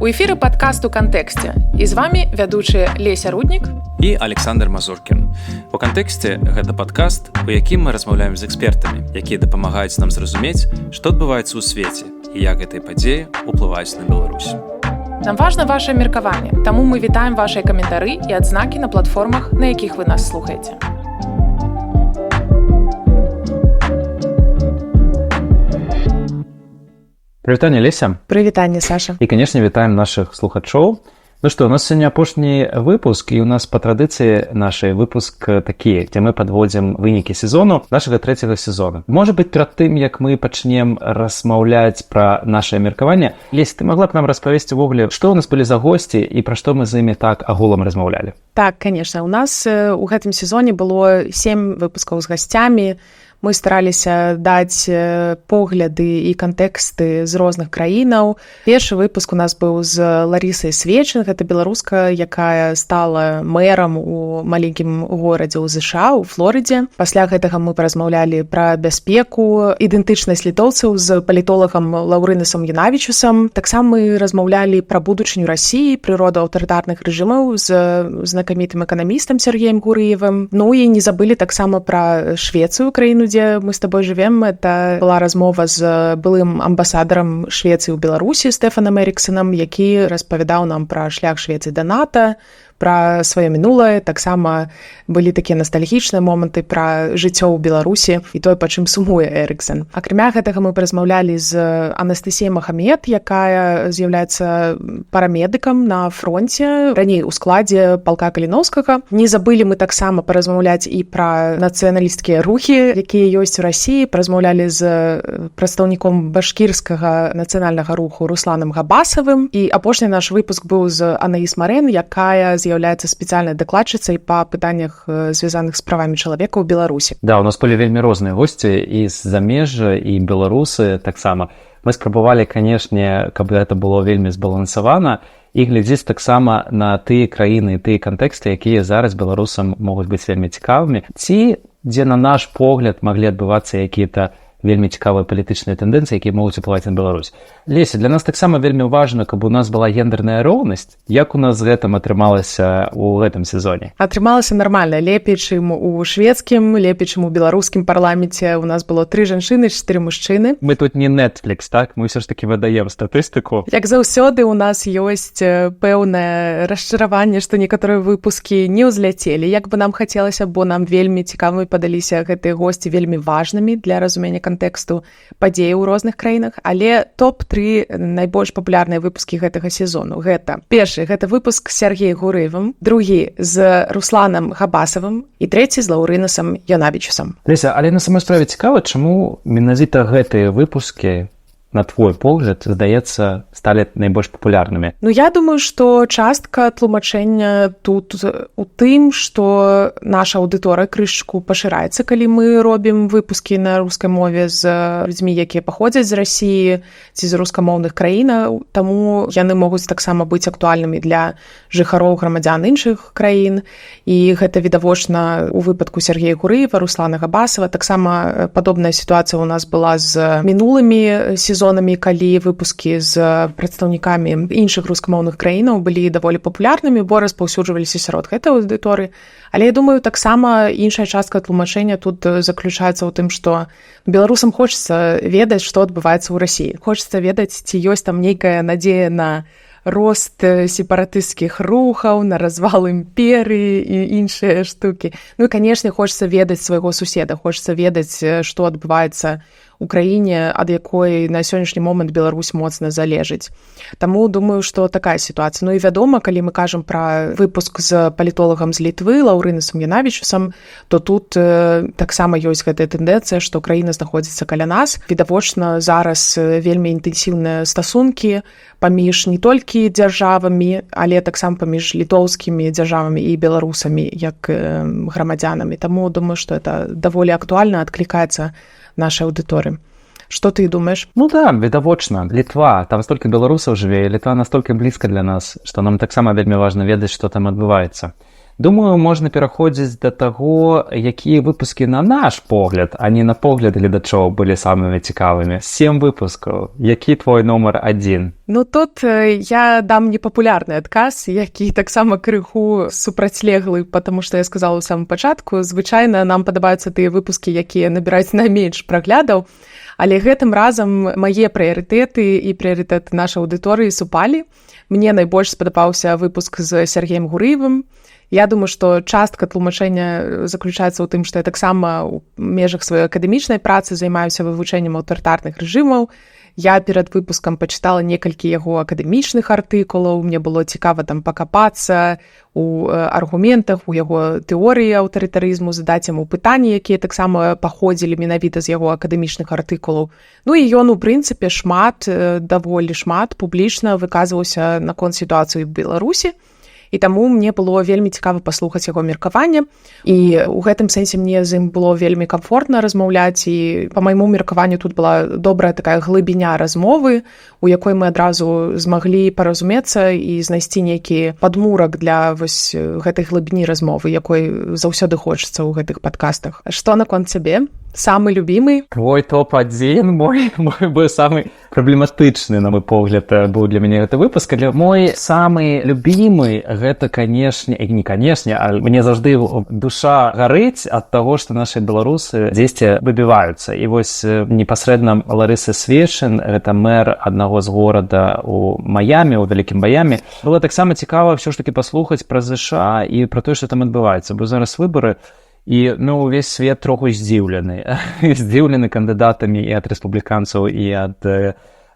У эфіры падкаст «У кантэксце». І з вами вядучыя Леся Руднік і Александр Мазуркін. «У кантэксце» гэта падкаст, у якім мы размаўляем з экспертамі, якія дапамагаюць нам зразумець, што адбываецца ў свеце і як гэтыя падзеі ўплываюць на Беларусь. Нам важна ваше меркаванне, таму мы вітаем вашыя каментары і адзнакі на платформах, на якіх вы нас слухаеце. Прывітанне, Леся. Прывітанне, Саша. І, канешне, вітаем нашых слухачоў. Ну што, у нас сёння апошні выпуск, і у нас па традыцыі нашай выпуск такі, дзе мы падводзім вынікі сезону, нашага трэцяга сезону. Можа быць, перад тым, як мы пачнем размаўляць пра наше меркаванне, Леся, ты магла б нам распавесці ўвогуле, што ў нас былі за госці і пра што мы з імі так агулам размаўлялі? Так, конечно, у нас у гэтым сезоне было сем выпускаў з гасцямі. Мы стараліся даць погляды і кантэксты з розных краінаў. Першы выпуск у нас быў з Ларісай Свечин, гэта беларуска, якая стала мэрам у маленькім горадзе ў ЗША, у Флорыдзе. Пасля гэтага мы паразмаўлялі пра бяспеку, ідэнтычнасць літоўцаў з палітолагам Лаўрынасам Янавічусам. Таксама мы размаўлялі пра будучыню Расіі, прыроду аўтарытарных рэжымаў з знакамітым эканамістам Сергеем Гурыевым. Ну і не забылі таксама пра Швецыю, краіну, дзе мы с тобой живем. Это была размова з былым амбасадарам Швецыі ў Беларусі Стэфанам Эріксонам, які распавядаў нам пра шлях Швецыі да НАТО, пра сваё мінулае. Таксама былі такія ностальгічныя моманты пра жыццё ў Беларусі і тое, па чым сумуе Эрыксон. Акрамя гэтага, мы паразмаўлялі з Анастасіяй Махамед, якая з'яўляецца парамедыкам на фронте, раней у складзе палка Каліноўскага. Не забылі мы таксама паразмаўляць і пра нацыяналісцкія рухі, якія ёсць у Расіі, паразмаўлялі з прадстаўніком башкірскага нацыянальнага руху Русланам Габасавым. І апошні наш выпуск быў з Анаіс Марэн, якая з'яўляецца спецыяльнай дакладчыцай па пытаннях, звязаных з правамі чалавека ў Беларусі. Да, у нас былі вельмі розныя госці і з замежжа, і беларусы таксама. Мы спрабавалі, канешне, каб гэта было вельмі збалансавана і глядзець таксама на тыя краіны, тыя кантэксты, якія зараз беларусам могуць быць вельмі цікавымі, ці дзе, на наш погляд, маглі адбывацца якія-то вельмі цікавыя палітычныя тэндэнцыі, якія могуць уплываць на Беларусь. Леся, для нас таксама вельмі важна, каб у нас была гендерная роўнасць. Як у нас з гэтым атрымалася ў гэтым сезоне? Атрымалася нармальна, лепей, чым у шведскім, лепей, чым у беларускім парламенце. У нас было тры жанчыны, чатыры мужчыны. Мы тут не Netflix, так? Мы ўсё ж таки выдаем статыстыку. Як заўсёды, у нас ёсць пэўнае расчараванне, што некаторыя выпускі не ўзляцелі, як бы нам хацелася, бо нам вельмі цікавымі падаліся гэтыя госці, вельмі важнымі для разумення кантэксту падзей у розных краінах. Але топ-3 найбольш папулярныя выпускі гэтага сезону: гэта першы, гэта выпуск з Сергеем Гурыевым, другі з Русланам Габасавым і трэці з Лаўрынасам Янавічусам. Леся, але на самой справе цікава, чаму менавіта гэтыя выпускі, на твой погляд, здаецца, сталі найбольш папулярнымі? Ну, я думаю, што частка тлумачэння тут у тым, што наша аўдыторыя крышку пашыраецца, калі мы робім выпускі на рускай мове з людзьмі, якія паходзяць з Расіі ці з рускамоўных краінаў, таму яны могуць таксама быць актуальнымі для жыхароў, грамадзян іншых краін. І гэта відавочна у выпадку Сергея Гурыева, Руслана Габасава. Таксама падобная сітуацыя у нас была з мінулымі сезонамі, калі выпускі з прадстаўнікамі іншых рускамоўных краінаў былі даволі папулярнымі, бо распаўсюджваліся сярод гэтай аўдыторыі. Але я думаю, таксама іншая частка тлумачэння тут заключаецца ў тым, што беларусам хочацца ведаць, што адбываецца ў Расіі. Хочацца ведаць, ці ёсць там нейкая надзея на рост сепаратысцкіх рухаў, на развал імперыі і іншыя штукі. Ну і, канешне, хочацца ведаць свайго суседа, хочацца ведаць, што адбываецца у краіне, ад якой на сённяшні момант Беларусь моцна залежыць. Таму думаю, што такая сітуацыя. Ну і вядома, калі мы кажам пра выпуск з палітолагам з Літвы Лаўрынасам Янавічусам, то тут таксама ёсць гэтая тэндэнцыя, што краіна знаходзіцца каля нас. Відавочна, зараз вельмі інтэнсіўныя стасункі паміж не толькі дзяржавамі, але таксама паміж літоўскімі дзяржавамі і беларусамі як грамадзянамі. Таму думаю, што это даволі актуальна адклікаецца нашай аўдыторыі. Что ты думаешь? Ну да, відавочна, Літва, там столькі беларусаў жыве, і Літва настолькі блізка для нас, што нам таксама вельмі важна ведаць, што там адбываецца. Думаю, можна пераходзіць да таго, якія выпускі на наш погляд, а не на погляд гледачоў, былі самымі цікавымі. Сем выпускаў. Які твой нумар адзін? Ну, тут я дам непапулярны адказ, які таксама крыху супрацьлеглы, потому что я сказала ў самым пачатку, звычайна нам падабаюцца тыя выпускі, якія набіраюць найменш праглядаў. Але гэтым разам мае прыярытэты і прыярытэты нашай аўдыторыі супалі. Мне найбольш спадабаўся выпуск з Сяргеем Гурыевым. Я думаю, што частка тлумачэння заключаецца ў тым, што я таксама ў межах сваёй акадэмічнай працы займаюся вывучэннем аўтарытарных рэжымаў. Я перад выпускам пачытала некалькі яго акадэмічных артыкулаў, мне было цікава там пакапацца у аргументах, у яго тэорыі аўтарытарызму, задаць яму пытанні, якія таксама паходзілі менавіта з яго акадэмічных артыкулаў. Ну і ён у прынцыпе шмат, даволі шмат публічна выказваўся наконт сітуацыі ў Беларусі, і таму мне было вельмі цікава паслухаць яго меркаванне, і у гэтым сэнсе мне з ім было вельмі камфортна размаўляць. І па майму меркаванню, тут была добрая такая глыбіня размовы, у якой мы адразу змаглі паразумецца і знайсці нейкі падмурак для вось гэтай глыбіні размовы, якой заўсёды хочацца ў гэтых падкастах. Што наконт цябе, самы любімы? Твой топ-1, мой быў самы праблематычны, на мой погляд, быў для мяне гэты выпуск. Але мой самы любімы — гэта, канешне, не канешне, а мне заўжды душа гарыць ад таго, што нашы беларусы дзесьці выбіваюцца. І вось непасрэдна Ларыса Свешын, гэта мэр аднаго з горада у Маямі, у вялікім Маямі. Было таксама цікава ўсё ж таки паслухаць пра ЗША і пра тое, што там адбываецца, бо зараз выбары, і, ну, увесь свет троху здзіўлены кандыдатамі і ад рэспубліканцаў, і ад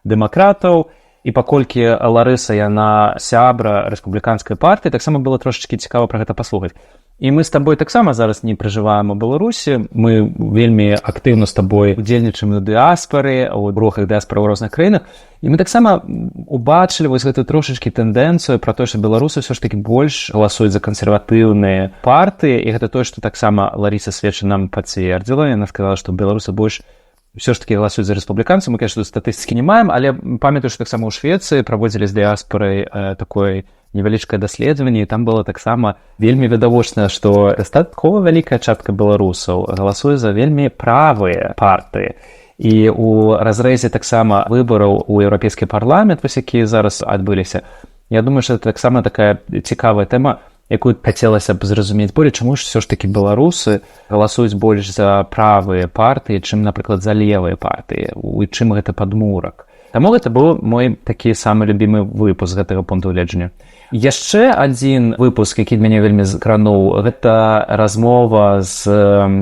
дэмакратаў. І паколькі Ларыса, яна сябра рэспубліканскай партыі, таксама было трошачкі цікава пра гэта паслухаць. І мы з табой таксама зараз не пражываем у Беларусі, мы вельмі актыўна з табой удзельнічаем у дыаспары, у рухах дыаспары ў розных краінах, і мы таксама убачылі вось гэтую трошачкі тэндэнцыю пра тое, што беларусы ўсё ж таки больш галасуюць за кансерватыўныя партыі. І гэта тое, што таксама Ларыса Свечын нам пацвердзіла. Яна сказала, што беларусы больш ўсё ж таки галасуюць за рэспубліканцаў. Мы, конечно, статыстыкі не маем, але памятаю, што таксама ў Швецыі праводзілі з дыаспорай такой невялічкае даследаванне, і там было таксама вельмі відавочна, што дастаткова вялікая частка беларусаў галасуе за вельмі правыя партыі. І у разрэзе таксама выбараў у Еўрапейскі парламент, вось якія зараз адбыліся, я думаю, што это таксама такая цікавая тэма, якую хацелася б зразумець болей, чаму ж ўсё ж таки беларусы галасуюць больш за правыя партыі, чым, напрыклад, за левыя партыі, у чым гэта падмурак. Таму гэта быў мой такі самы любімы выпуск гэтага пункту гледжання. Яшчэ адзін выпуск, які мяне вельмі закрануў, гэта размова з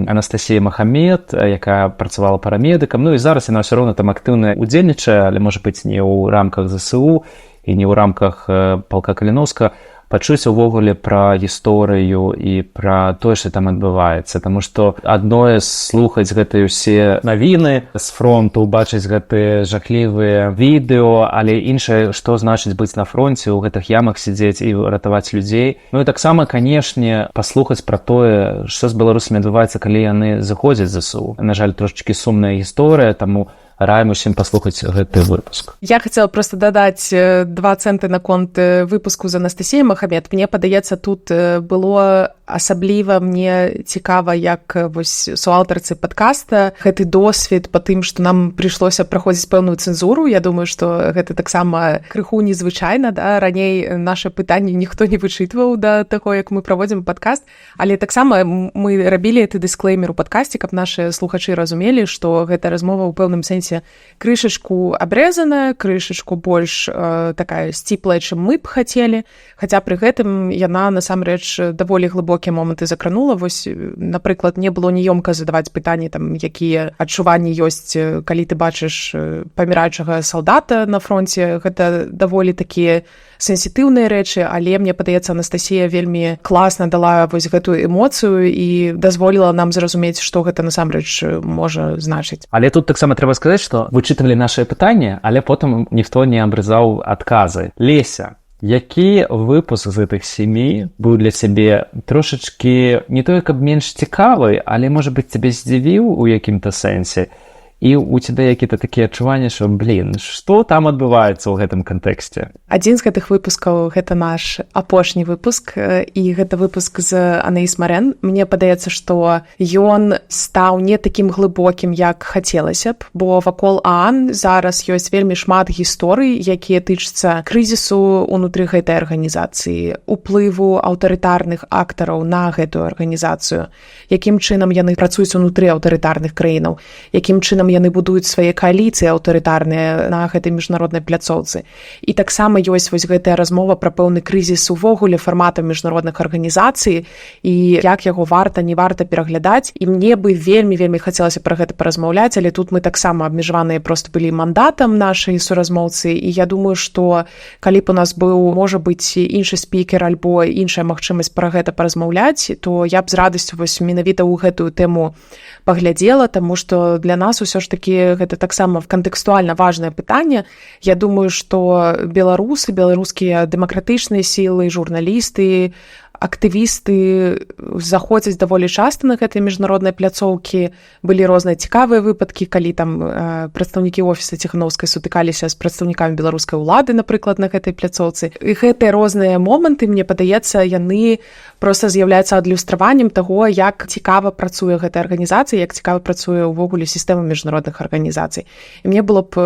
Анастасіяй Махамед, якая працавала парамедыкам. Ну і зараз яна ўсё роўна там актыўна удзельнічае, але, можа быць, не ў рамках ЗСУ і не ў рамках палка Каліноўскага. Пачуць увогуле пра гісторыю і пра тое, што там адбываецца. Таму што адное слухаць гэтыя ўсе навіны з фронту, убачыць гэтыя жахлівыя відэо, але іншае, што значыць быць на фронце, у гэтых ямах сядзець і ратаваць людзей. Ну і таксама, канешне, паслухаць пра тое, што з беларусамі адбываецца, калі яны заходзяць ЗСУ. На жаль, трошачкі сумная гісторыя, таму раім усім паслухаць гэты выпуск. Я хотела просто дадаць 2 цэнты наконт выпуску з Анастасіяй Махамед. Мне падаецца, тут было асабліва мне цікава як вось суаўтарцы падкаста гэты досвед па тым, што нам прыйшлося праходзіць пэўную цэнзуру. Я думаю, што гэта таксама крыху незвычайна, да, раней наша пытанне ніхто не вычытваў да таго, як мы праводзім падкаст. Але таксама мы рабілі гэты дысклеймер у падкасці, каб нашы слухачы разумелі, што гэта размова ў пэўным сэнсе крышачку абрэзаная, крышачку больш такая сціплая, чым мы б хацелі, хаця пры гэтым яна насамрэч даволі глыбокія моманты закранула. Вось, напрыклад, не было неёмка задаваць пытанні там, якія адчуванні ёсць, калі ты бачыш паміраючага салдата на фронте. Гэта даволі такія сенсітыўныя рэчы, але мне падаецца, Анастасія вельмі класна дала вось гэтую эмоцыю і дазволіла нам зразумець, што гэта насамрэч можа значыць. Але тут таксама трэба сказаць, што вычытывалі нашы пытанні, але потым ніхто не абразаў адказы. Леся, які выпуск з гэтых сямі быў для цябе трошачкі не тое каб менш цікавы, але, можа быць, цябе здзівіў у якім-то сэнсе? І у тебя які-то такія адчуванні, що, блин, что там адбываецца ў гэтым кантэксце. Адзін з гэтых выпускаў — гэта наш апошні выпуск, і гэта выпуск з Анаіс Марэн. Мне падаецца, што ён стаў не такім глыбокім, як хацелася б, бо вакол ААН зараз ёсць вельмі шмат гісторый, якія тычацца крызісу унутры гэтай арганізацыі, уплыву аўтарытарных актараў на гэтую арганізацыю, якім чынам яны працуюць унутры аўтарытарных краінаў, якім чынам яны будуюць свае кааліцыі аўтарытарныя на гэтай міжнароднай пляцоўцы. І таксама ёсць вось гэтая размова пра пэўны крызіс увогуле фармата міжнародных арганізацый і як яго варта, не варта пераглядаць. І мне бы вельмі, вельмі хацелася пра гэта паразмаўляць, але тут мы таксама абмежаваныя просто былі мандатам нашай суразмоўцы. І я думаю, што калі б у нас быў, можа быць, іншы спікер альбо іншая магчымасць пра гэта паразмаўляць, то я б з радасцю вось менавіта ў гэтую тэму паглядзела, таму што для нас усё ж такі гэта таксама кантэкстуальна важнае пытанне. Я думаю, што беларусы, беларускія дэмакратычныя сілы, журналісты, актывісты заходзяць даволі часта на гэтай міжнароднай пляцоўкі. Былі розныя цікавыя выпадкі, калі там прадстаўнікі офіса Ціхановскай сутыкаліся з прадстаўнікамі беларускай улады, напрыклад, на гэтай пляцоўцы. І гэтыя розныя моманты, мне падаецца, яны просто з'яўляюцца адлюстраваннем таго, як цікава працуе гэтая арганізацыя, як цікава працуе ўвогуле сістэма міжнародных арганізацый. І мне было б,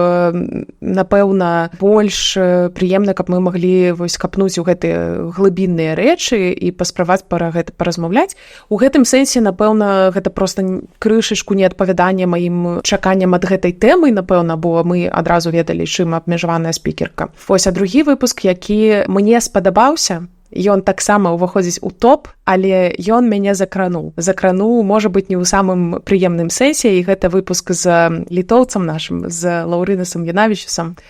напэўна, больш прыемна, каб мы маглі вось капнуць у гэтыя глыбінныя рэчы і паспрабаваць пра гэта паразмаўляць. У гэтым сэнсе, напэўна, гэта просто крышачку неадпавяданне маім чаканням ад гэтай тэмы, напэўна, бо мы адразу ведалі, чым абмежаваная спікерка. Вось, а другі выпуск, які мне спадабаўся, ён таксама ўваходзіць у топ, але ён мяне закрануў, можа быць, не ў самым прыемным сэнсе, і гэта выпуск з літоўцам нашым, з Лаўрынасам Янавічусам.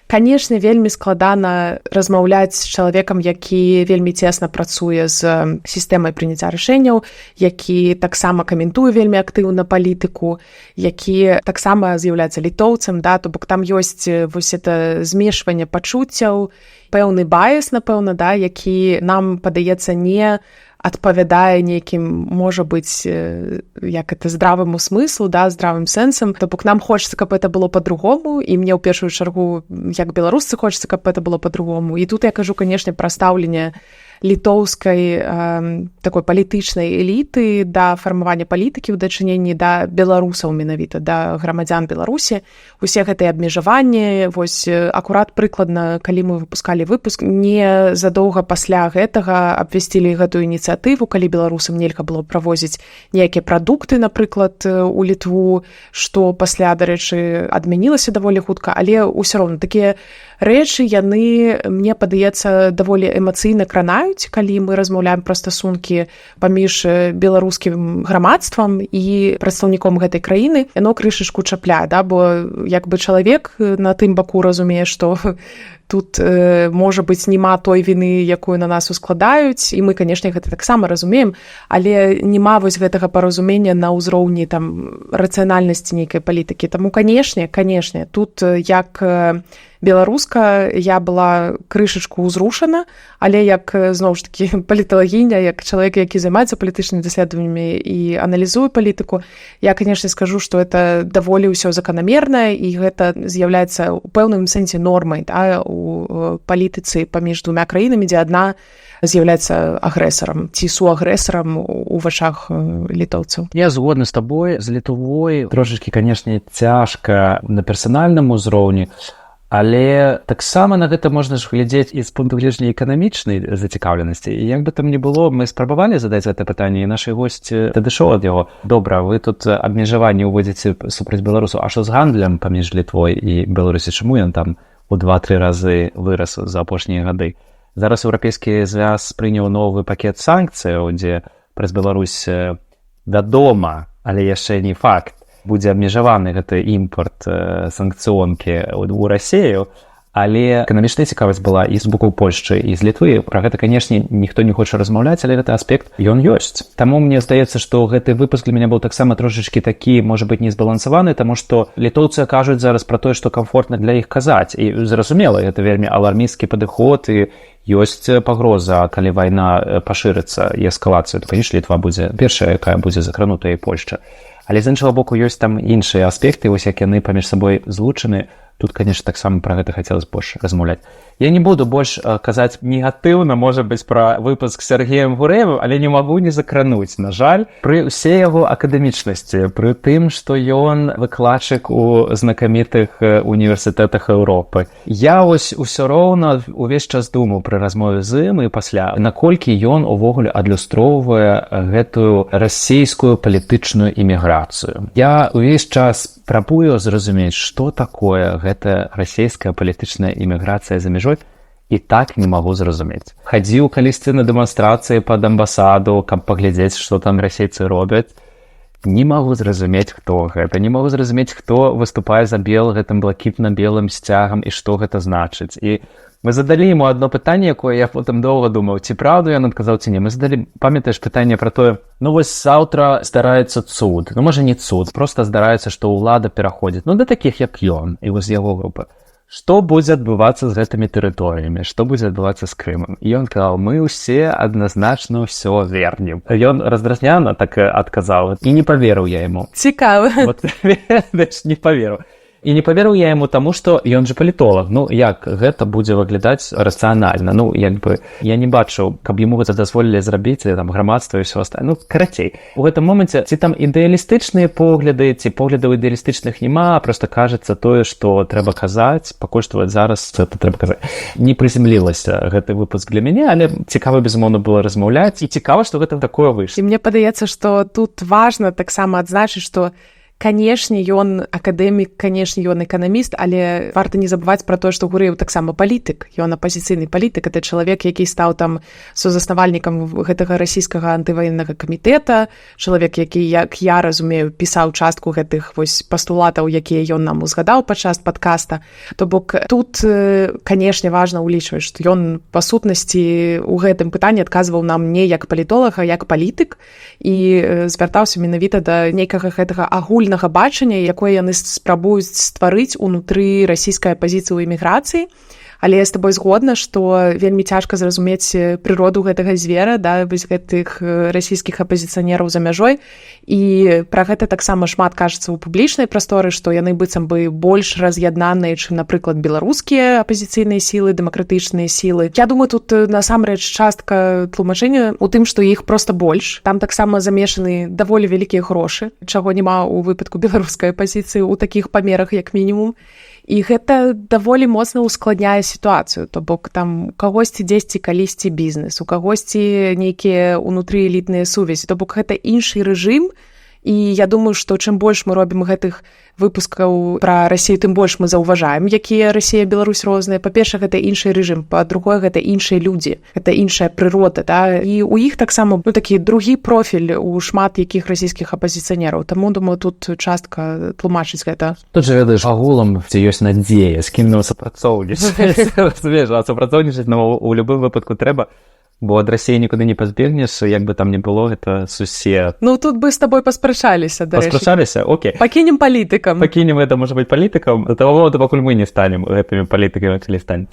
Канешне, вельмі складана размаўляць з чалавекам, які вельмі цесна працуе з сістэмай прыняцця рашэнняў, які таксама каментуе вельмі актыўна палітыку, які таксама з'яўляецца літоўцам, да, то бок там ёсць вось это змешванне пачуццяў, пэўны bias, напэўна, да, які нам падаецца не адпавядае нейкім, можа быць, як это, здравому смыслу, да, здравым сэнсам. То бок нам хочется, каб это было по-другому, і мне ў першую чаргу як беларусцы хочется, каб это было по-другому. І тут я кажу, канешне, пра стаўленне літоўскай такой палітычнай эліты да фармавання палітыкі ў дачыненні да беларусаў, менавіта да грамадзян Беларусі, усе гэтыя абмежаванні. Вось акурат прыкладна, калі мы выпускалі выпуск, не задоўга пасля гэтага абвясцілі гэтую ініцыятыву, калі беларусам нельга было правозіць нейкія прадукты, напрыклад, у Літву, што пасля, дарэчы, адмянілася даволі хутка, але ўсё роўна такія рэчы, яны, мне падаецца, даволі эмацыйна кранаюць, калі мы размаўляем пра стасункі паміж беларускім грамадствам і прадстаўніком гэтай краіны. Яно крышачку чапляе, да, бо як бы чалавек на тым баку разумее, што тут можа быць, няма той віны, якую на нас ускладаюць, і мы, канешне, гэта таксама разумеем, але няма вось гэтага паразумення на ўзроўні там рацыянальнасці нейкай палітыкі. Таму, канешне, тут як беларуска я была крышачку ўзрушана, але як, зноў ж такі, паліталагіня, як чалавек, які займаецца палітычнымі даследаваннямі і аналізуе палітыку, я, канешне, скажу, што это даволі ўсё заканамерна і гэта з'яўляецца ў пэўным сэнсе нормай, да, у палітыцы паміж двумя краінамі, дзе адна з'яўляецца агрэсарам ці суагрэсарам у вачах літоўцаў. Я згодны з табой. З Літвой трошачкі, канешне, цяжка на персанальным узроўні, але таксама на гэта можна ж глядзець і з пункту гледжання эканамічнай зацікаўленасці. І як бы там не было, мы спрабавалі задаць гэта пытанне, і нашы госці адышоў ад яго: добра, вы тут абмежаванні ўводзіце супраць беларусу, а што з гандлем паміж Літвой і Беларусі, чаму ён там у 2-3 разы вырас за апошнія гады? Зараз Еўрапейскі звяз прыняў новы пакет санкцыяў, дзе праз Беларусь, вядома, але яшчэ не факт, будзе абмежаваны гэты імпорт санкцыонкі ў Расею. Але эканамічная цікавасць была і з боку Польшчы, і з Літвы. Пра гэта, канешне, ніхто не хоча размаўляць, але гэты аспект, ён ёсць. Таму мне здаецца, што гэты выпуск для мяне быў таксама трошачкі такі, можа быць, не збалансаваны, таму што літоўцы кажуць зараз пра тое, што камфортна для іх казаць, і зразумела, гэта вельмі алармісцкі падыход, і ёсць пагроза: калі вайна пашырыцца і эскалацыя, то, конечно, Літва будзе першая, якая будзе закранутая, і Польшча. Але з іншага боку, ёсць там іншыя аспекты, вось як яны паміж сабой злучаны. Тут, конечно, таксама пра гэта хацелось больш размаўляць. Я не буду больш казаць негатыўна, можа быць, пра выпуск з Сергеем Гурэевым, але не магу не закрануць. На жаль, пры ўсей яго акадэмічнасці, пры тым, што ён выкладчык у знакамітых універсітэтах Еўропы, я ось усё роўна увесь час думаў пры размове з ім і пасля, наколькі ён увогуле адлюстроўвае гэтую расійскую палітычную іміграцыю. Я увесь час прабую зразумець, што такое гэта расійская палітычная іміграцыя за мяжой, і так не магу зразумець. Хадзіў калісьці на дэманстрацыі пад амбасаду, каб паглядзець, што там расейцы робяць. Не магу зразумець, хто гэта, не магу зразумець, хто выступае за гэтым блакітна-белым сцягам і што гэта значыць. І мы задалі ему одно пытанне, якое я потым доўга думаў, ці праўду ён адказаў, ці не. Мы задалі, памятаеш, пытанне пра тое: ну вось заўтра здараецца цуд, ну, можа, не цуд, просто здараецца, што ўлада пераходзіць, ну, да такіх, як ён і вось яго групы. Што будзе адбывацца з гэтымі тэрыторыямі, што будзе адбывацца з Крымам? І ён сказал: «Мы ўсе адназначна ўсё вернем». Ён раздразняна так адказаў, і не паверыў я ему. Цікава. Вот, ведаеш, не паверыў. І не паверыў я яму таму, што ён же палітолаг. Ну, як гэта будзе выглядаць рацыянальна? Ну, як бы я не бачыў, каб яму гэта дазволілі зрабіць там грамадства і ўсё астатняе. Ну, карацей, у гэтым моманце ці там ідэалістычныя погляды, ці поглядаў ідэалістычных няма, просто кажацца тое, што трэба казаць, пакуль што вот зараз это трэба казаць. Не прыземлілася гэты выпуск для мяне, але цікава, безумоўна, было размаўляць, і цікава, што гэта такое выйшла. І мне падаецца, што тут важна таксама адзначыць, што, канешне, ён акадэмік, канешне, ён эканаміст, але варта не забываць пра тое, што Гурэеў таксама палітык, ён апазіцыйны палітык. Это чалавек, які стаў там сузаснавальнікам гэтага расійскага антываеннага камітэта, чалавек, які, як я разумею, пісаў частку гэтых вось пастулатаў, якія ён нам узгадаў падчас падкаста. То бок тут, канешне, важна ўлічваць, што ён па сутнасці у гэтым пытанні адказваў нам не як палітолаг, а як палітык і звяртаўся менавіта да нейкага гэтага агульнага бачання, якое яны спрабуюць стварыць унутры расійскай апазіцыі ў эміграцыі. Але я з табой згодна, што вельмі цяжка зразумець прыроду гэтага звера, да, вось гэтых расійскіх апазіцыянераў за мяжой. І пра гэта таксама шмат кажацца ў публічнай прасторы, што яны быццам бы больш раз'яднаныя, чым, напрыклад, беларускія апазіцыйныя сілы, дэмакратычныя сілы. Я думаю, тут насамрэч частка тлумачэння у тым, што іх просто больш. Там таксама замешаны даволі вялікія грошы, чаго няма ў выпадку беларускай апазіцыі ў такіх памерах, як мінімум. І гэта даволі моцна ўскладняе сітуацыю. То бок там у кагосьці дзесьці калісьці бізнес, у кагосьці нейкія ўнутры элітныя сувязі. То бок гэта іншы рэжым. І я думаю, што чым больш мы робім гэтых выпускаў пра Расію, тым больш мы заўважаем, якія Расія, Беларусь розныя. Па-першае, гэта іншы рэжым, па-другое, гэта іншыя людзі, гэта іншая прырода, да? І у іх таксама, ну, такі другі профіль у шмат якіх расійскіх апазіцыянераў. Таму думаю, тут частка тлумачыць гэта. Тут же, ведаеш, агулам ці ёсць надзея, з кім нам супрацоўнічаць, а супрацоўнічаць нам у любым выпадку трэба, бо ад Расіі нікуды не пазбегнеш, як бы там не было, гэта сусед. Ну, тут бы з табой паспрачаліся. Паспрачаліся, окей. Пакінем палітыкам. Пакінем это, можа быть, палітыкам до того моменту, пакуль мы не станем гэтымі палітыкамі, калі станем.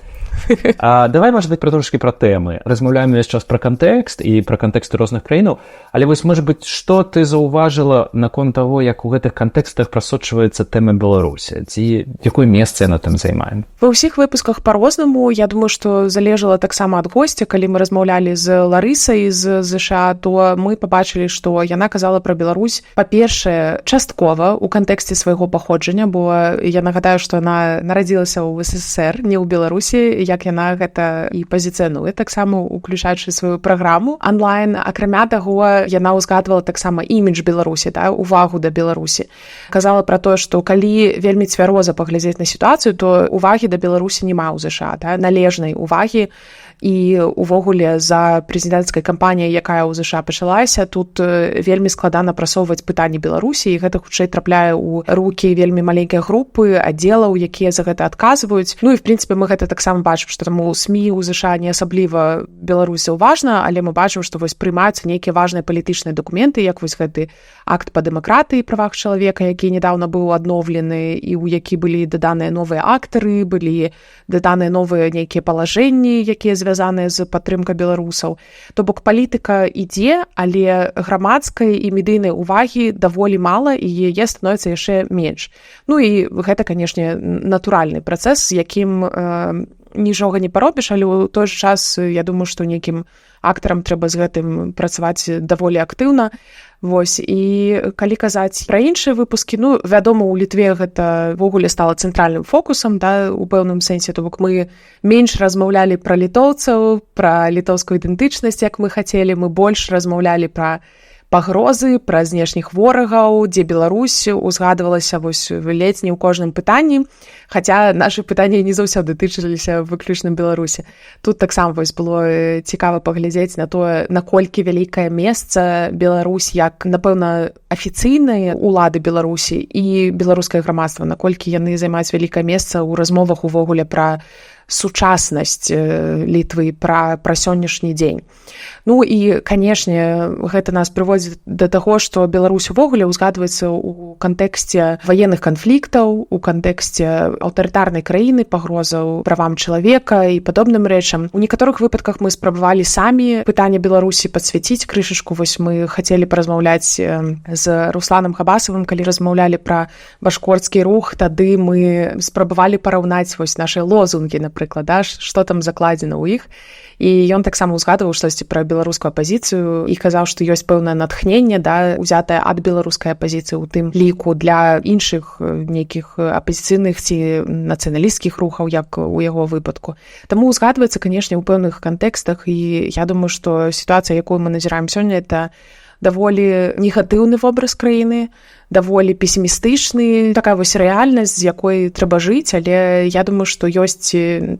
А давай, может быть, пра трошки пра тэмы. Размаўляем увесь час пра кантэкст і пра кантэксты розных краінаў, але вось, может быть, што ты заўважыла наконт таго, як у гэтых кантэкстах прасочваецца тэма Беларусі, ці якое месца яна там займае? Ва ўсіх выпусках по-рознаму. Я думаю, што залежала таксама ад госця. Калі мы размаўлялі з Ларысай з ЗША, то мы пабачылі, што яна казала пра Беларусь, па-першае, часткова у кантэксце свайго паходжання, бо я нагадаю, што она нарадзілася ў СССР, не ў Беларусі, як яна гэта і пазіцыянуе таксама, уключаючы сваю праграму онлайн. Акрамя таго, яна ўзгадвала таксама імідж Беларусі, да, увагу да Беларусі, казала пра тое, што калі вельмі цвяроза паглядзець на сітуацыю, то увагі да Беларусі няма ў ЗША, да, належнай увагі. І увогуле за прэзідэнцкай кампаніяй, якая ў ЗША пачалася, тут вельмі складана прасоўваць пытанні Беларусі, і гэта хутчэй трапляе ў рукі вельмі маленькай групы аддзелаў, якія за гэта адказваюць. Ну і в прынцыпе мы гэта таксама бачым, што там у СМІ у ЗША не асабліва Беларусь заўважна, але мы бачым, што вось прымаюцца нейкія важныя палітычныя дакументы, як вось гэты акт па дэмакратыі, правах чалавека, які недавно быў адноўлены і ў які былі даданыя новыя актары, былі даданыя новыя нейкія палажэнні, якія звязаныя з падтрымкай беларусаў. То бок палітыка ідзе, але грамадскай і медыйнай увагі даволі мала, і яе становіцца яшчэ менш. Ну і гэта, канешне, натуральны працэс, з якім нічога не паробіш, але ў той жа час я думаю, што нейкім актарам трэба з гэтым працаваць даволі актыўна. Вось, і калі казаць пра іншыя выпускі, ну, вядома, у Літве гэта ўвогуле стала цэнтральным фокусам, да, у пэўным сэнсе, то бок мы менш размаўлялі пра літоўцаў, пра літоўскую ідэнтычнасць, як мы хацелі, мы больш размаўлялі пра пагрозы, пра знешніх ворагаў, дзе Беларусь узгадвалася вось ледзь не ў кожным пытанні, хаця нашы пытанні не заўсёды тычыліся выключна Беларусі. Тут таксама вось было цікава паглядзець на тое, наколькі вялікае месца Беларусь, як, напэўна, афіцыйныя улады Беларусі і беларускае грамадства, наколькі яны займаюць вялікае месца ў размовах увогуле пра сучаснасць Літвы, пра сённяшні дзень. Ну і, канешне, гэта нас прыводзіць да таго, што Беларусь увогуле ўзгадваецца ў кантэксце ваенных канфліктаў, у кантэксце аўтарытарнай краіны, пагрозаў правам чалавека і падобным рэчам. У некаторых выпадках мы спрабавалі самі пытанне Беларусі падсвяціць крышачку. Вось мы хацелі паразмаўляць з Русланам Хабасавым, калі размаўлялі пра башкорцкі рух, тады мы спрабавалі параўнаць вось нашы лозунгі, напрыклад, да, што там закладзена ў іх, і ён таксама ўзгадваў штосьці пра беларускую апазіцыю і казаў, што ёсць пэўнае натхненне, да, узятае ад беларускай апазіцыі, у тым ліку для іншых нейкіх апазіцыйных ці нацыяналісцкіх рухаў, як у яго выпадку. Таму узгадваецца, канешне, у пэўных кантэкстах, і я думаю, што сітуацыя, якую мы назіраем сёння, это даволі негатыўны вобраз краіны, даволі песімістычны, такая вось рэальнасць, з якой трэба жыць, але я думаю, што ёсць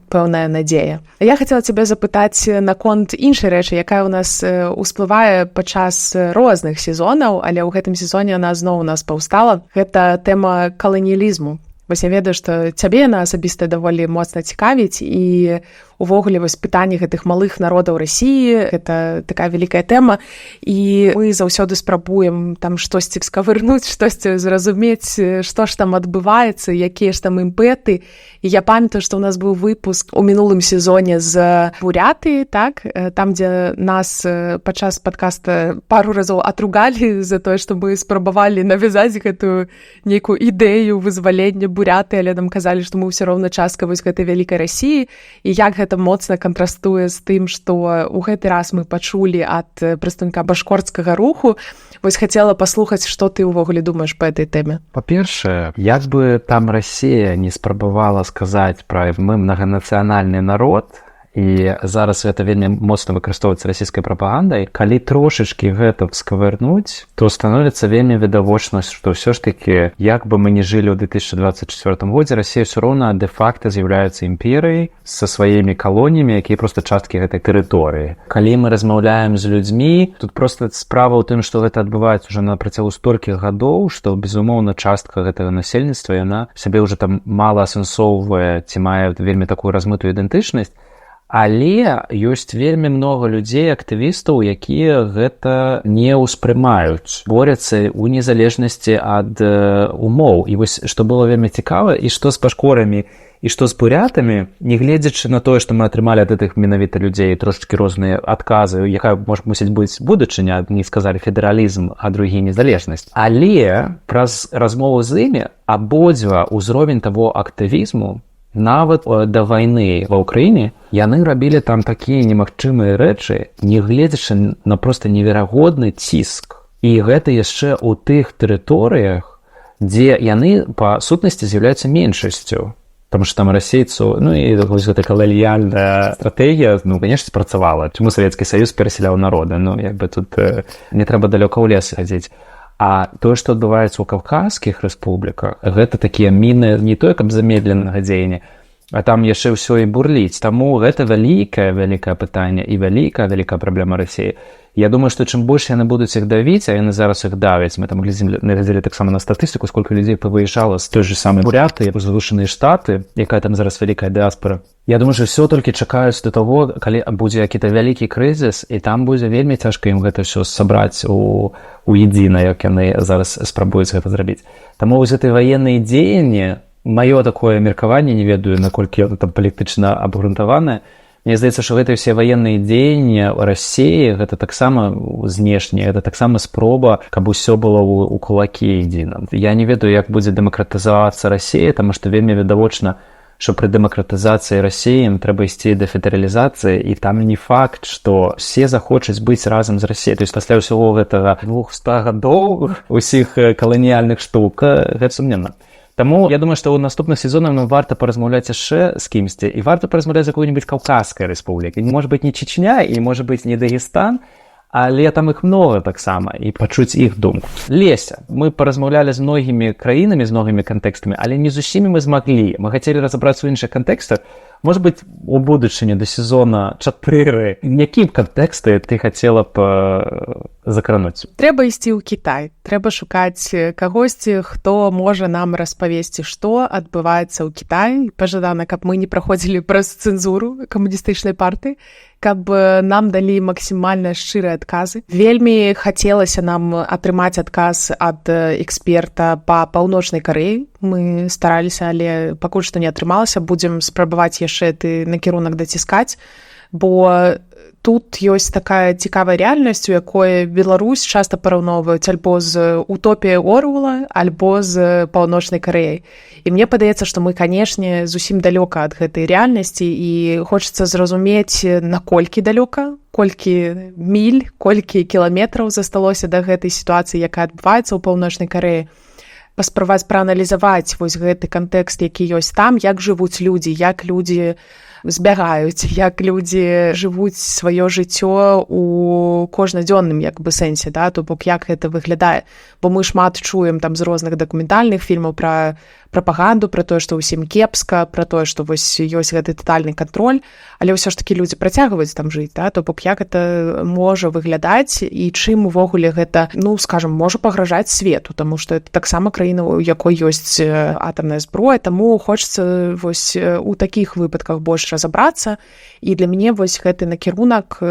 пэўная надзея. Я хацела цябе запытаць наконт іншай рэчы, якая ў нас усплывае падчас розных сезонаў, але ў гэтым сезоне она зноў у нас паўстала. Гэта тэма каланіялізму. Вось я ведаю, што цябе яна асабіста даволі моцна цікавіць, і увогуле вось пытанне гэтых малых народаў Расіі — это такая вялікая тэма, і мы заўсёды спрабуем там штосьці вскавырнуць, штосьці зразумець, што ж там адбываецца, якія ж там імпэты. І я памятаю, што ў нас быў выпуск у мінулым сезоне з Буряты, так, там, дзе нас падчас падкаста пару разоў атругалі за тое, што мы спрабавалі навязаць гэтую нейкую ідэю вызвалення Буряты, але нам казалі, што мы ўсё роўна частка вось гэтай вялікай Расіі, і як гэта моцна кантрастуе з тым, што ў гэты раз мы пачулі ад прадстаўніка башкорцкага руху. Вось хацела паслухаць, што ты ўвогуле думаеш по этой тэме. Па-першае, як бы там Расія не спрабавала сказаць пра «мы многанацыянальны народ», і зараз гэта вельмі моцна выкарыстоўваецца расійскай прапагандай, калі трошачкі гэта вскавырнуць, то становіцца вельмі відавочна, што ўсё ж таки, як бы мы не жылі ў 2024 годзе, Расія ўсё роўна дэ-факта з'яўляецца імперыяй са сваімі калоніямі, якія проста часткі гэтай тэрыторыі. Калі мы размаўляем з людзьмі, тут просто справа ў тым, што гэта адбываецца уже на працягу столькіх гадоў, што, безумоўна, частка гэтага насельніцтва, яна сябе ўжо там мала асэнсоўвае ці мае вельмі такую размытую ідэнтычнасць. Але ёсць вельмі много людзей, актывістаў, якія гэта не ўспрымаюць, борюцца ў незалежнасці ад умоў. І вось што было вельмі цікава, і што з башкорамі, і што з бурятамі, нягледзячы на тое, што мы атрымалі ад гэтых менавіта людзей трошачкі розныя адказы, якая можа мусіць быць будучыня: адні сказалі федэралізм, а другі незалежнасць, але праз размову з імі абодва ўзровень таго актывізму, нават да вайны ва Ўкраіне яны рабілі там такія немагчымыя рэчы, нягледзячы на просто неверагодны ціск, і гэта яшчэ ў тых тэрыторыях, дзе яны па сутнасці з'яўляюцца меншасцю, потому что там расейцу. Ну і вось гэта каланіяльная стратэгія, ну, конечно, спрацавала. Чаму Савецкі Саюз перасяляў народы? Ну, як бы, тут не трэба далёка ў лес хадзіць. А тое, што адбываецца ў каўказскіх рэспубліках, гэта такія міны не тое каб замедленага дзеяння, а там яшчэ ўсё і бурліць. Таму гэта вялікае, вялікае пытанне і вялікая, вялікая праблема Расіі. Я думаю, што чым больш яны будуць іх давіць, а яны зараз іх давяць, мы там глядзім, наглядзелі таксама на статыстыку, сколько людзей павыязджала з той же самай Буряты у Злучаныя Штаты, якая там зараз вялікая дыаспора. Я думаю, что все толькі чакаюць да таго, калі будзе які-то вялікі крызіс, і там будзе вельмі цяжка ім гэта все сабраць у едзіна, як яны зараз спрабуюць гэта зрабіць. Таму вось гэтай ваенныя дзеянні, маё такое меркаванне, не ведаю, наколькі яно там палітычна абгрунтаванае. Мне здаецца, што гэтыя ўсе ваенныя дзеянні Расіі, гэта таксама знешне, это таксама спроба, каб усё было ў кулакі едзіным. Я не ведаю, як будзе дэмакратызавацца Расія, таму што вельмі відавочна, що пры дэмакратызацыі Расіі ім трэба ісці да федэралізацыі, і там не факт, што все захочуць быць разам з Расіяй. То есть пасля ўсяго гэтага 200 гадоў усіх каланіяльных штук гэта сумненна. Таму я думаю, што ў наступных сезонах нам варта паразмаўляць яшчэ з кімсьці і варта паразмаўляць з якой-нибудь каўказскай рэспублікі. Может быть, не Чечня і, может быть, не Дагестан, але там іх много таксама, і пачуць іх думку. Леся, мы паразмаўлялі з многімі краінамі, з многімі кантэкстамі, але не з усімі мы змаглі. Мы хацелі разабрацца ў іншых кантэкстах. Может быть, у будучыні да сезона 4 які кантэксты ты хацела б закрануць? Трэба ісці ў Кітай, трэба шукаць кагосьці, хто можа нам распавесці, што адбываецца ў Кітаі. Пажадана, каб мы не праходзілі праз цэнзуру камуністычнай партыі, каб нам далі максімальна шчырыя адказы. Вельмі хацелася нам атрымаць адказ ад эксперта па Паўночнай Карэі. Мы стараліся, але пакуль што не атрымалася. Будзем спрабаваць яшчэ ты накірунак даціскаць, бо тут ёсць такая цікавая рэальнасць, у якой Беларусь часта параўноўваюць альбо з утопіяй Оруэла, альбо з Паўночнай Карэяй. І мне падаецца, што мы, канешне, зусім далёка ад гэтай рэальнасці, і хочацца зразумець, наколькі далёка, колькі міль, колькі кіламетраў засталося да гэтай сітуацыі, якая адбываецца ў Паўночнай Карэі, паспрабаваць прааналізаваць вось гэты кантэкст, які ёсць там, як жывуць людзі, як людзі збягаюць, як людзі жывуць сваё жыццё у кожнадзённым як бы сэнсе, да, то бок як гэта выглядае. Бо мы шмат чуем там з розных дакументальных фільмаў пра прапаганду, пра тое, што ўсім кепска, пра тое, што вось ёсць гэты тотальны кантроль, але ўсё ж такі людзі працягваюць там жыць, да, то бок як это можа выглядаць і чым увогуле гэта, ну, скажем, можа пагражаць свету, таму што это таксама краіна, у якой ёсць атамная зброя. Таму хочацца вось у такіх выпадках больш разабрацца. І для мяне вось гэты накірунак: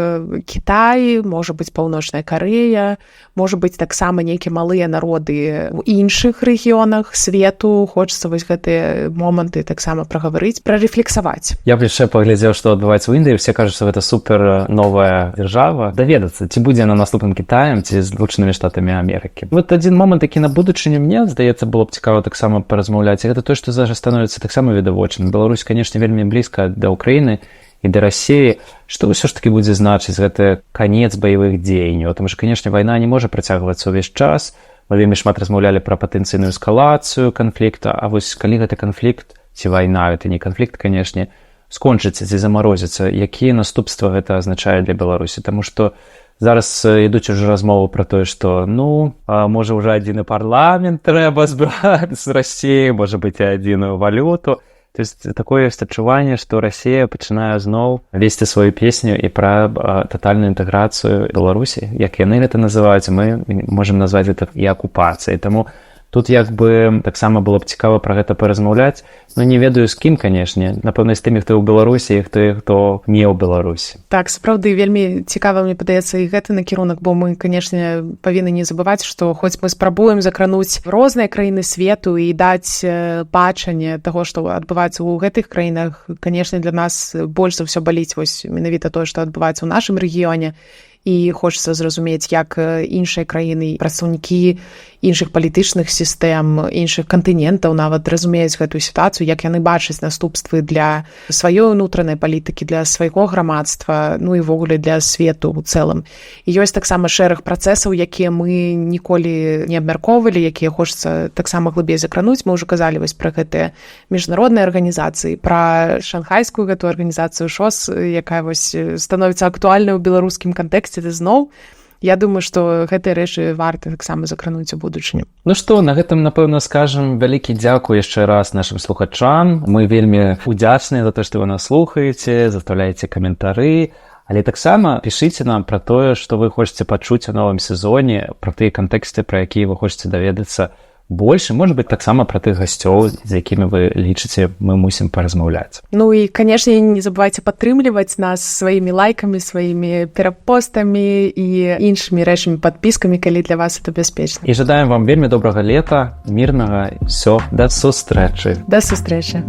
Кітай, можа быць, Паўночная Карэя, можа быць, таксама нейкія малыя народы ў іншых рэгіёнах свету. Хочацца вось гэтыя моманты таксама прагаварыць, прарэфлексаваць. Я б яшчэ паглядзеў, што адбываецца ў Індыі. Все кажуць, што гэта супер новая дзяржава. Даведацца, ці будзе на наступным Кітаем ці Злучанымі Штатамі Амерыкі. Вот адзін момант такі на будучыню, мне здаецца, было б цікава таксама паразмаўляць, гэта то, што зараз становіцца таксама відавочным: Беларусь, конечно, вельмі блізка да Украіны і да Расіі. Што ўсё ж таки будзе значыць гэты канец баявых дзеянняў? Потому что, конечно, вайна не можа працягвацца ўвесь час. Мы вельмі шмат размаўлялі пра патэнцыйную эскалацыю канфлікта. А вось калі гэты канфлікт ці вайна, это не канфлікт, канешне, скончыцца ці замарозіцца, якія наступства гэта азначае для Беларусі? Таму что зараз ідуць ужо размовы пра тое, што, ну, можа, ўжо адзіны парламент трэба збіраць з Расіі, можа быць, і адзіную валюту. То есть такое ёсць адчуванне, што Расія пачынае зноў весці сваю песню і пра татальную інтэграцыю Беларусі, як яны гэта называюць, мы можем назваць это і акупацыяй. Таму тут як бы таксама было б цікава пра гэта паразмаўляць. Ну, не ведаю, з кім, канешне, напэўна, з тымі, хто ў Беларусі, хто, хто не ў Беларусі. Так, сапраўды вельмі цікава, мне падаецца, і гэты накірунак, бо мы, канешне, павінны не забываць, што хоць мы спрабуем закрануць розныя краіны свету і даць бачанне таго, што адбываецца ў гэтых краінах, канешне, для нас больш за ўсё баліць вось менавіта тое, што адбываецца ў нашым рэгіёне, і хочацца зразумець, як іншыя краіны, прадстаўнікі іншых палітычных сістэм, іншых кантынентаў нават разумеюць гэтую сітуацыю, як яны бачаць наступствы для сваёй унутранай палітыкі, для свайго грамадства, ну і ўвогуле для свету ў цэлым. І ёсць таксама шэраг працэсаў, якія мы ніколі не абмяркоўвалі, якія хочацца таксама глыбей закрануць. Мы ўжо казалі вось пра гэтыя міжнародныя арганізацыі, пра шанхайскую гэтую арганізацыю ШОС, якая вось становіцца актуальнай у беларускім кантэксце зноў. Я думаю, што гэтыя рэчы варта таксама закрануць у будучыню. Ну што, на гэтым, напэўна, скажам вялікі дзякуй яшчэ раз нашым слухачам. Мы вельмі удзячныя за то, што вы нас слухаеце, заставляеце каментары, але таксама пішыце нам пра тое, што вы хочаце пачуць у новым сезоне, пра тыя кантэксты, пра якія вы хочаце даведацца больше, может быть, таксама пра тых гасцёў, з якімі вы лічыце, мы мусім паразмаўляць. Ну і, канешне, не забывайце падтрымліваць нас сваімі лайкамі, сваімі перапостамі і іншымі рэчамі, падпіскамі, калі для вас это бяспечна. І жадаем вам вельмі добрага лета, мірнага. Все, да сустрэчы. Да сустрэчы.